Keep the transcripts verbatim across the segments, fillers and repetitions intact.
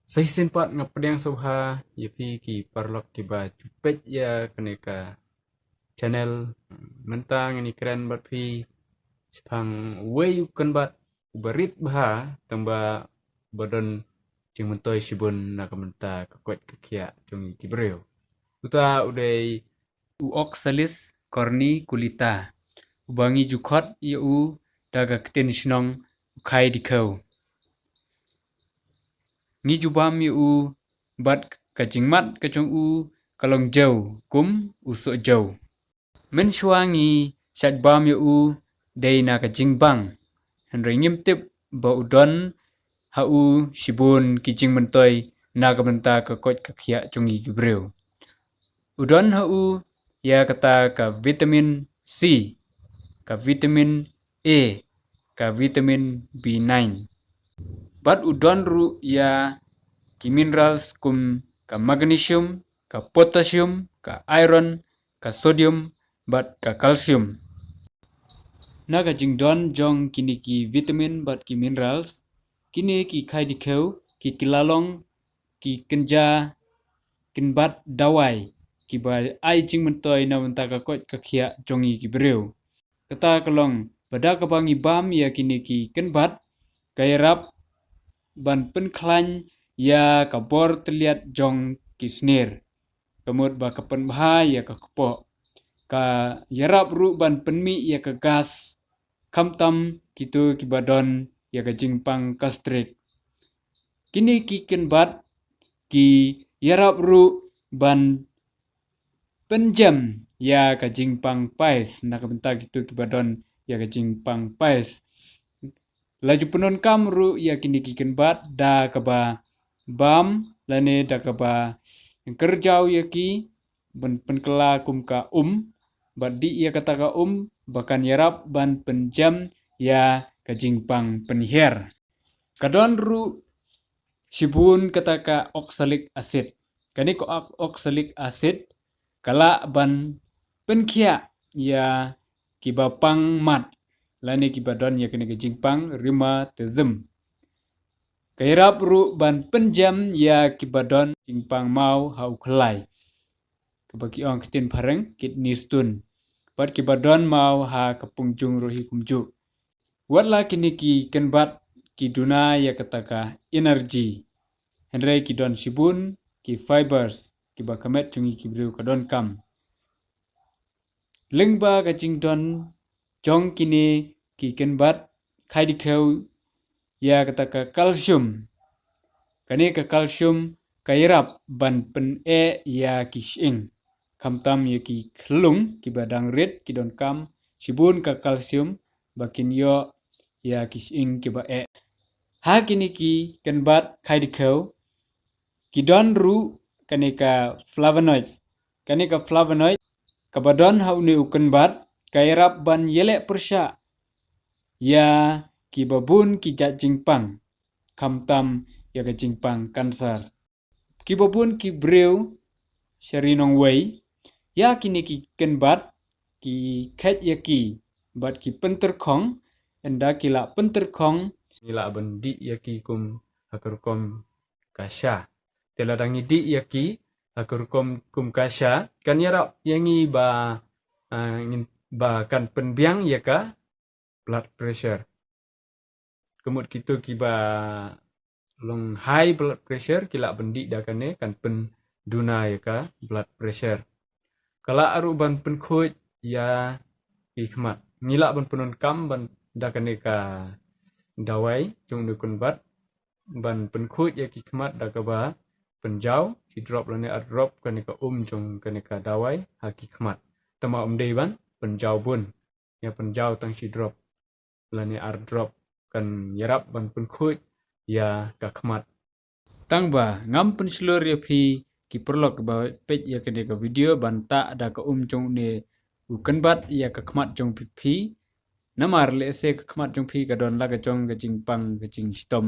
Sa shisien pat nga pdiang sngewbha ïa phi ki paralok kiba ju peit ïa kane ka channel. Mynta ngan ïakren bad phi shaphang uwei u kynbat uba rit bha, tangba ba don jingmyntoi shibun na ka bynta ka koit ka khiah jong ngi ki briew. Uta u dei u Oxalis corniculata, uba ngi ju khot ïa u da ka ktien shnong u khai dikhew. Ngi ju bam ïa u bad ka jingmat ka jong u ka long jew kum u soh jew. Mynshuwa ngi shait bam ïa u dei na ka jingbang, hynrei ngim tip ba u don ha u shibun ki jingmyntoi na ka bynta ka koit ka khiah jong ngi ki briew. U don ha u ïa kata ka vitamin C, ka vitamin A, ka vitamin B nine. Bad u don ruh ïa ki minerals kum ka magnesium, ka potassium, ka iron, ka sodium bad ka calcium. Na ka jingdon jong kine ki vitamin bad ki minerals, kine ki khai dikhew ki kylla long ki kynja kynbat dawai kiba ai jingmyntoi na bynta ka koit ka khiah jong ngi ki briew. Kata ka long ba da kaba ngi bam ïa kine ki kynbat, ka ïarap ban pynkhlaiñ ïa ka bor tylliat jong ki snier, ka mut ba ka pynbha ïa ka kpoh. Ka ïarap ruh ban pynmih ïa ka gas, khamtam kito kiba don ïa ka jingpang gastric. Kine ki kynbat ki ïarap ruh ban pynjem ïa ka jingpang pais na ka bynta kito kiba don ïa ka jingpang pais. La ju pyndonkam ruh ïa kine ki kynbat da kaba bam lane da kaba kyrjaw ïa ki ban pynkylla kum ka um, bad dih ïa kata ka um ba kan ïarap ban pynjem ïa ka jingpang pynhiar. Ka don ruh shibun kata ka oxalic acid. Kane ka ox- oxalic acid ka lah ban pynkhiah ïa kiba pang mat lane kiba don ïa kane ka jingpang rheumatism. Ka ïarap ruh ban pynjem ïa kiba don jingpang maw ha u khlai, kaba ki ong ktien phareng kidney stone, bad kiba don maw ha ka pungjung ruh hi kumjuh. Wat la kine ki kynbat ki duna ïa kata ka energy, hynrei ki don shibun ki fibers kiba ka met jong ngi ki briew ka donkam. Lyngba ka jingdon jong kine ki kynbat, khai dikhew ïa kata ka calcium. Kane ka calcium ka ïarap ban pyneh ïa ki shyieng, khamtam ïa ki khyllung kiba dang rit ki donkam shibun ka calcium ba kin ïoh ïa ki shyieng kiba eh. Ha kine ki kynbat, khai dikhew, ki don ruh kane ka flavonoid. Kane ka flavonoid kaba don ha une u kynbat ka ïarap ban ïaleh pyrshah ïa kiba bun ki jait jingpang, khamtam ïa ka jingpang cancer. Kiba bun ki briew sha ri nongwei, ïa kine ki kynbat ki kheit ïa ki bad ki pyntyrkhong, ynda ki la pyntyrkhong, ngi lah ban dih ïa ki kum ha ka rukom ka sha. Te lada ngi dih ïa ki ha ka rukom kum ka sha, kan ïarap ïa ngi ba, ah, ngin, ba kan pynbiang ïa ka blood pressure. Ka mut kito kiba long high blood pressure ki lah ban dih da kane, kan pynduna ïa ka blood pressure. Ka lah ruh ban pynkhuid ïa ki khmat. Ngi lah ban pyndonkam ban da kane ka dawai jong une u kynbat ban pynkhuid ïa ki khmat da kaba pynjaw shi drop lane ar drop kane ka um jong kane ka dawai ha ki khmat. Tangba ym dei ban pynjaw bun, ïa pynjaw tang shi drop lane ar drop kan ïarap ban pynkhuid ïa ka khmat. Tangba ngam pynshlur ïa phi ki paralok ba peit ïa kane ka video ban tah da ka um jong une u kynbat ïa ka khmat jong phi phi. Namar lehse ka khmat jong phi ka don la ka jong ka jingpang ka jingshitom,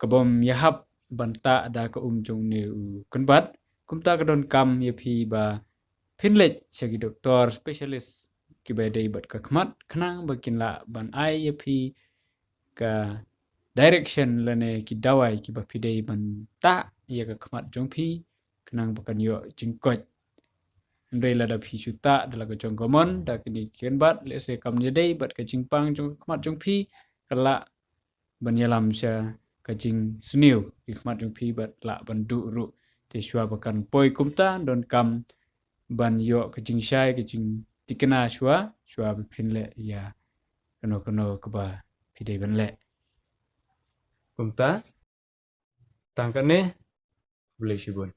ka bym ïahap ban tah da ka um jong une u kynbat. Kumta ka donkam ïa phi ba phin leit sha ki doktor specialist kiba dei bad ka khmat, khnang ba kin lah ban ai ïa phi ka direction lane ki dawai kiba phi dei ban tah ïa ka khmat jong phi, khnang ba kan ïoh jingkoit. Hynrei lada phi shu tah da la ka jong ka mon, da kine ki kynbat, lehse kam ïadei bad ka jingpang jong ka khmat jong phi, ka lah ban ïalam sha ka jingsniew ki khmat jong phi bad lah ban duh ruh. Te shuwa ba kan poi kumta, donkam ban ïoh ka jingshai, ka jingtikna shuwa, shuwa ba phin leh ïa kano kano kaba phi dei ban leh. Kumta, tang kane, khublei shibun.